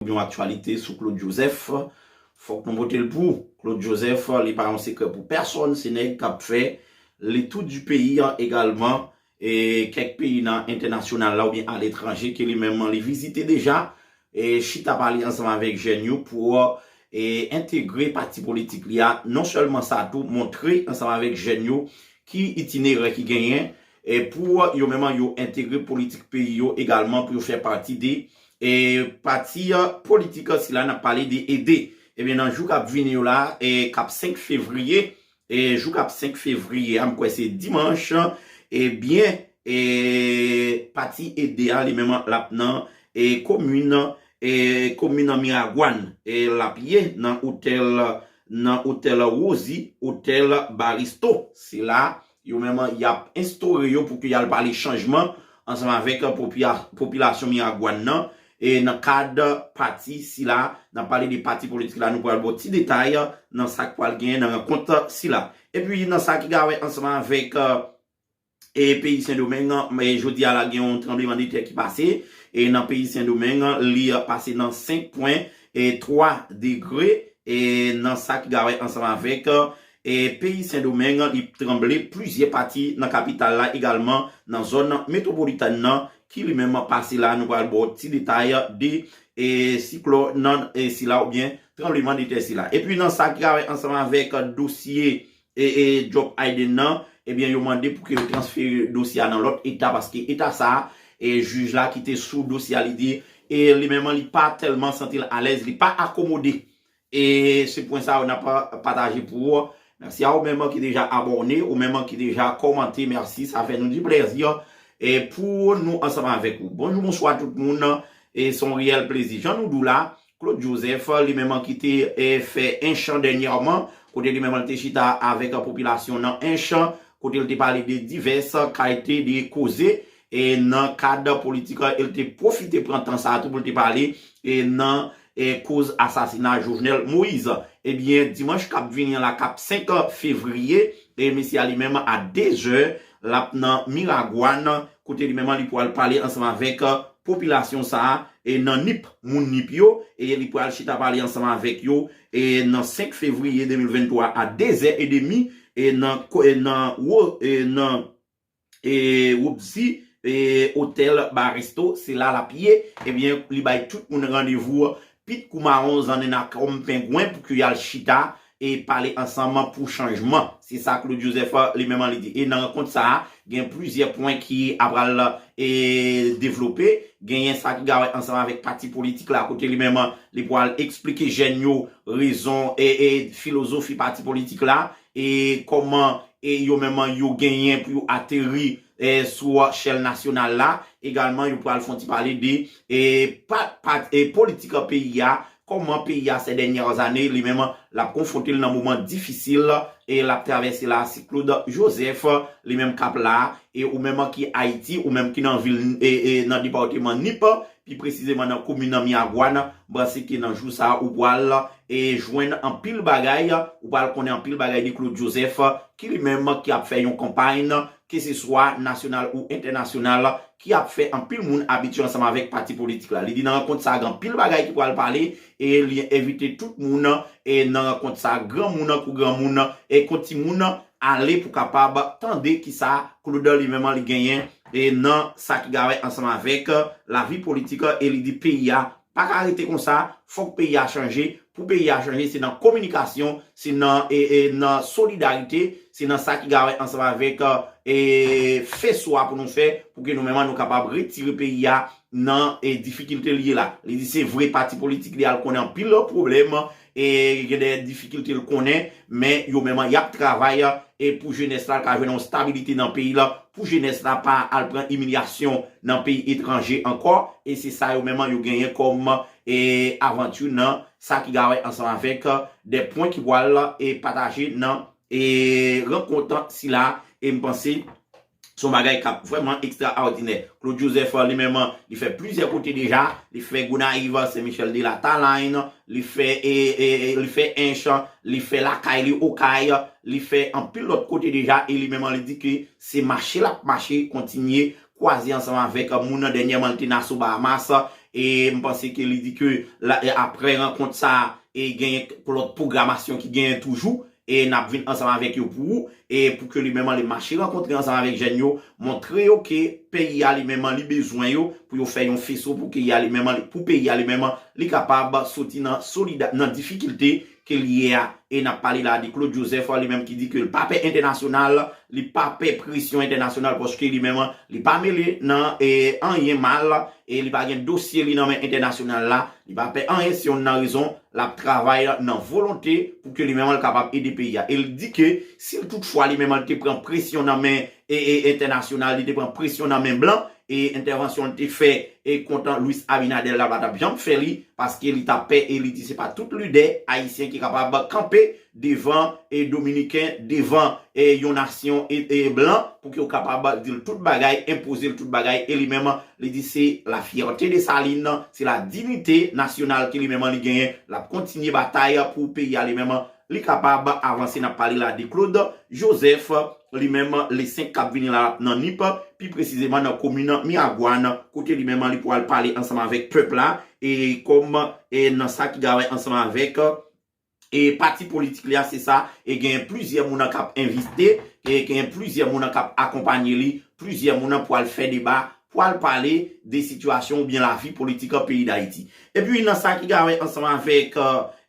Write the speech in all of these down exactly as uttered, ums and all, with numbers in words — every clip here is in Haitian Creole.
Yon aktyalite sou Claude Joseph. Fòk nou pote l pou Claude Joseph, li pa yon sekrè pou pèsonn, se nèg k ap fè le tour du pays egalman, e kèk peyi nan entènasyonal la oubyen aletranje ke li menm li vizite deja, e chita pale ansanm avèk jèn yo pou e entegre pati politik li a. Non sèlman sa tou, montre ansanm avèk jèn yo ki itinerè ki genyen, e pou yo menm yo entegre politik peyi yo egalman, pou yo fè pati de e pati politik sila n ap pale de ede. Ebyen, nan jou k ap vini yo la, e k ap senk fevriye, e jou k ap senk fevriye a, m kwè se dimanch, ebyen, e pati ede a li menm l ap nan e komin, e komin Miragwàn, e l ap ye nan otèl, nan otèl Wozi, otèl Baristo. Se la yo menm y ap enstore yo pou ke y al pale chanjman ansanm avèk popila- popilasyon Miragwàn nan, e nan kad pati sila, n ap pale de pati politik la, nou pral ba w ti detay nan sa k pral genyen nan rankont sila. Epi nan sa ki gen a wè ansanm avèk e peyi Sendomeng, e jodi a la gen yon tranblemanntè ki pase, e nan peyi Sendomeng, li pase nan senk pwen twa degre, e nan sa ki gen a wè ansanm avèk e peyi Sendomeng, li tranble plizyè pati nan kapital la egalman, nan zòn metwopolitèn nan, ki li menm pase la, nou pral ba w ti detay de e siklòn nan e sila oubyen tranblemanntè sila. Epi nan sa ki gen a wè ansanm avèk dosye e e Job Hayden nan, ebyen, yo mande pou ke yo transfere dosye a nan lòt eta, paske eta sa a, e jij la ki te sou dosye a, li di, e li menm li pa tèlman santi l alèz, li pa akomode. E se pwen sa yo n ap pataje pou ou. Mèsi a ou menm ki deja abòne, ou menm ki deja kòmante, mèsi, sa fè nou di plèzi. E pou nou ansanm avèk ou. Bonjou, bonswa tout moun. E se yon reyèl plezi. Jan nou di w la, Claude Joseph, li menm ki te e fè Ench dènyèman, kote li menm li te chita avèk popilasyon nan Ench, kote li te pale de divès kalite de koze, e nan kad politik, e li te pwofite pran tan sa a tou pou li te pale e nan e koz asasina Jovenel Moïse. Ebyen, dimanch k ap vini an la, k ap senk fevriye, e mesye a li menm a dezè, l ap nan Miragwàn, kote li menm li pral pale ansanm avèk popilasyon sa a, e nan Nip, moun Nip yo, e li pral chita pale ansanm avèk yo, e nan senk fevriye de mil venntwa a dezè edmi, e nan, ko- e nan, wo- e nan e Wopsi, e otèl Baristo, se la l ap ye. Ebyen, li bay tout moun randevou, pit kou mawon, zannenak kòm pengwen, pou ke y al chita e pale ansanm pou chanjman. Se sa Claude Joseph li menm li di. E nan rankont sa a, gen plizyè pwen ki apral e devlope. Genyen sa ki gen a wè ansanm avèk pati politik la, kote li menm li pral eksplike jèn yo rezon e, e filozofi pati politik la, e kòman e yo menm yo genyen pou yo ateri e sou chèn nasyonal la. Egalman, yo pral fè yon ti pale de e pa, pa, e politik peyi a, kòman peyi a, sè dènyè zane, li menm l ap konfwonte l nan moman difisil, e l ap travèse la. Se Claude Joseph, li menm k ap la, e ou menm ki Ayiti, ou menm ki nan vil, e, e nan depatman Nip, pi presizeman nan komin nan Miragwàn, m panse ke nan jou sa a, ou pral e jwenn anpil bagay, ou pral konnen anpil bagay de Claude Joseph, ki li menm ki ap fè yon kanpay, keseswa nasyonal ou entènasyonal, ki ap fè anpil moun abitye ansanm avèk pati politik la. Li di nan rankont sa a, gen anpil bagay ki pral pale, e li envite tout moun, e nan rankont sa a, granmoun kou granmoun, e kou timoun, ale pou kapab tande kisa Claude li menm li genyen, e nan sa ki gen a wè ansanm avèk lavi politik, e li di peyi a pa ka rete konsa, fòk peyi a chanje. Pou peyi a chanje, se nan kominikasyon, se nan, e, e, nan solidarite, se nan sa ki gen a wè ansanm avèk e fè swa pou nou fè, pou ke nou menm nou kapab retire peyi a nan e difikilte li ye la. Li di se vre pati politik li a l konnen anpil pwoblèm, e gen de difikilte l konnen, men yo menm y ap travay e pou jenès la ka jwenn yon stabilite nan peyi la, pou jenès la pa al pran imilyasyon nan peyi etranje ankò, e se sa yo menm yo genyen kòm e avanti nan sa ki gen a wè ansanm avèk de pwen ki pral e pataje nan e rankont sila, e m panse se yon bagay k ap vrèman ekstraòdinè. Claude Joseph, li menm, li fè plizyè kote deja. Li fè Gonayiv, Sen Michèl de la Talayn, li fè, e, e, e, li fè Ench, li fè lakay li, Okay, li fè anpil lòt kote deja, e li menm, li di ke se mache l ap mache, kontinye kwaze ansanm avèk moun. Dènyèman, li te Nassau, Bahamas, E m panse ke li di ke la, e apre rankont sa, e genyen lòt pwogramasyon ki genyen toujou. E n ap vin ansanm avèk yo pou ou. E pou ke li menm li mache rankontre ansanm avèk jèn yo, montre yo ke peyi a li menm li bezwen yo pou yo fè yon feso pou peyi a li menm, pou peyi a li menm li kapab soti nan solida, nan difikilte ke li ye a. E n ap pale la de Claude Joseph li menm ki di ke li pa pè entènasyonal, li pa pè presyon entènasyonal paske li menm li pa mele nan e, anyen mal e li pa gen dosye li nan men entènasyonal la, li pa pè anyen, se youn nan rezon l ap travay nan volonte pou ke li menm li kapab ede peyi a. E li di ke si l toutfwa li menm li te pran presyon nan men e, e entènasyonal, li te pran presyon nan men blan, e entèvansyon li te fè e kont Luis Abinader la pa t ap janm fè li, paske li t ap pè e li di se pa tout lidè ayisyen ki kapab kanpe devan e dominiken, devan e yon nasyon e, e blan, pou ke yo kapab di l tout bagay, enpoze l tout bagay, e li menm li di se la fierté de Saline, se la dignité nationale ke li menm li genyen, l ap kontinye batay pou peyi a li menm li kapab avanse. N ap pale la de Claude Joseph, li menm le senk k ap vini la nan Nip, pi presizeman nan komin Miragwàn, kote li menm li pral pale ansanm avèk pèp la, e kòm e nan sa ki gawen ansanm avèk e pati politik li a, se sa, e gen plizyè moun k ap envite, e gen plizyè moun k ap akonpanye li, plizyè moun pral fè deba, pral pale de sitiyasyon oubyen lavi politik peyi Dayiti. Epi nan sa ki gawen ansanm avèk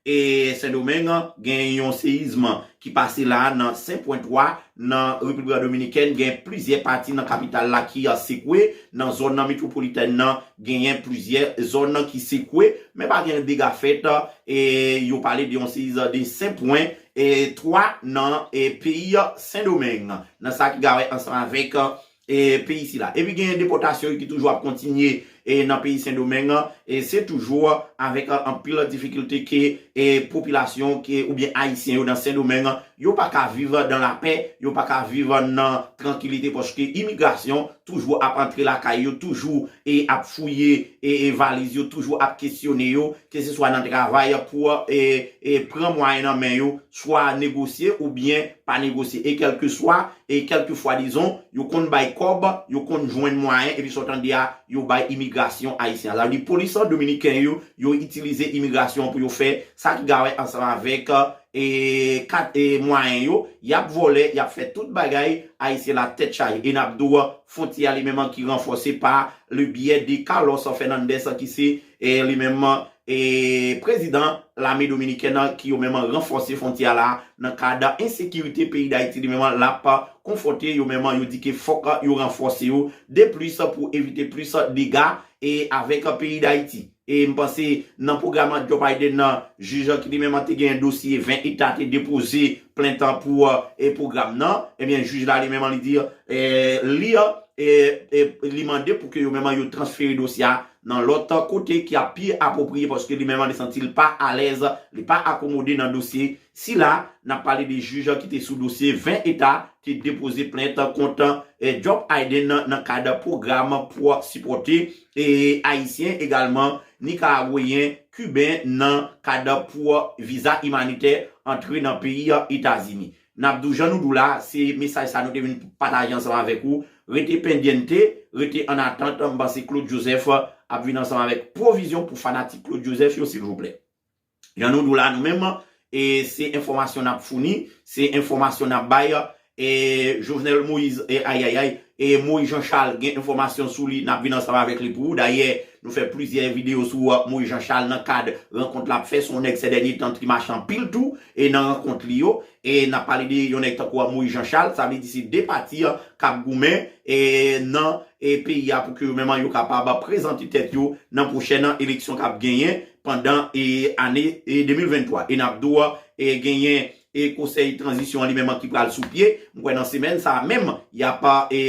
e Sendomeng, gen yon seyizm ki pase la nan senk pwen twa nan Repiblik Dominikèn, gen plizyè pati nan kapital la ki sekwe, nan zòn nan metwopolitèn nan genyen plizyè zòn ki sekwe, men pa gen dega fèt, e yo pale de yon seyizm de senk pwen e twa nan e peyi Sendomeng, nan sa ki gawen ansanm avèk e peyi sila. Epi gen depòtasyon ki toujou ap kontinye e nan peyi Sendomeng, e se toujou avèk anpil difikilte ke e popilasyon ke oubyen ayisyen yo nan Sendomeng, yo pa ka viv dan lapè, yo pa ka viv nan trankilite, paske imigrasyon toujou ap antre lakay yo, toujou e ap fouye e, e valiz yo, toujou ap kesyone yo, keseswa nan travay pou e, e pran mwayen nan men yo, swa negosye oubyen pa negosye. E kèlkeswa, e kèlkefwa dizon, yo konn bay kòb, yo konn jwenn mwayen, epi sa w tande a, yo bay imigrasyon ayisyen an. Sa vle di polis dominiken yo, yo itilize imigrasyon pou yo fè sa ki gawen ansanm avèk e kat e mwayen yo, y ap vòlè, y ap fè tout bagay, ayisyen la tèt chaje. E n ap di w, fwontyè a li menm ki ranfòse pa le byè de Carlos Fernandez ki se e li menm e prezidan lame dominikèn ki yo menm ranfòse fwontyè a la nan kad ensekirite peyi Dayiti li menm l ap konfwonte yo menm yo di ke fòk yo ranfòse yo de plis pou evite plis dega e avèk peyi Dayiti. E m panse nan pwogram Joe Biden nan, jij ki li menm te gen dosye ven eta te depoze plent pou e pwogram nan, ebyen jij la li menm li di e li e, e li mande pou ke yo menm yo transfere dosye a nan lòt kote ki ap pi apwopriye paske li menm li santi l pa alèz, li pa akomode nan dosye sila. N ap pale de jij ki te sou dosye ven eta te depoze plent kont e Joe Biden nan kad pwogram pou sipòte e ayisyen egalman nikaragweyen, kiben nan kad pou viza imanitè antre nan peyi Etazini. N ap di w jan nou di w la, se mesaj sa nou te vin pataje ansanm avèk ou. Rete pendyente, rete an atant, m panse Claude Joseph ap vin ansanm avèk pwovizyon pou fanatik Claude Joseph yo silvouplè. Jan nou di w la nou menm, e se enfòmasyon n ap founi, se enfòmasyon n ap bay e Jovenel Moïse, e ayayay, e Moïse Jean Charles gen enfòmasyon sou li, n ap vin ansanm avèk li pou ou. Dayè, nou fè plizyè videyo sou Moïse Jean Charles nan kad rankont l ap fè, se yon nèg sèdènye tan ki mache anpil tou e nan rankont li yo. E n ap pale de yon nèg tankou Moïse Jean Charles, sa vle di se de pati k ap goumen e nan e peyi a pou ke yo menm yo kapab prezante tèt yo nan pwochèn eleksyon k ap genyen pandan e ane e de mil venntwa. E n ap di w e genyen e konsèy tranzisyon an li menm ki pral sou pye. M kwè nan semèn sa a menm, y ap e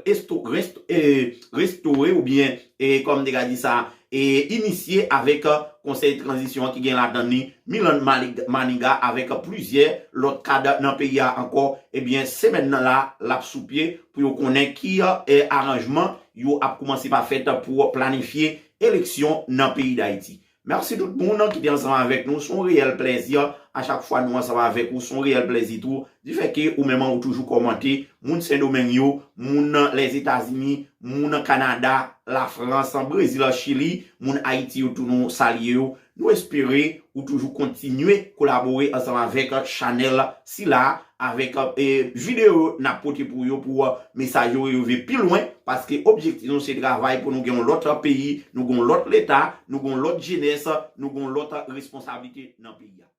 resto, resto, e restore oubyen e kòm m te ka di sa, e inisye avèk konsèy tranzisyon an ki gen ladan li Milan Malig-, Maniga avèk plizyè lòt kad nan peyi a ankò. Ebyen, semèn nan la, l ap sou pye pou yo konnen ki e aranjman yo ap koumanse pa fèt pou planifye eleksyon nan peyi Dayiti. Mèsi tout moun ki te ansanm avèk nou. Se yon reyèl plèzi A chak fwa nou ansanm avèk ou, se yon reyèl plèzi tou. Difèke ou menm ou toujou kòmante, moun Sendomeng yo, moun Lèzetazini, moun Kanada, Lafrans, Brezil, Chili, moun Ayiti yo tou nou salye yo. Nou espere ou toujou kontinye kolabore ansanm avèk chanèl sila, avèk e, videyo n ap pote pou yo, pou mesaj yo rive pi lwen, paske objektif nou se travay pou nou gen yon lòt peyi, nou gen yon lòt leta, nou gen yon lòt jenès, nou gen yon lòt responsablite nan peyi a.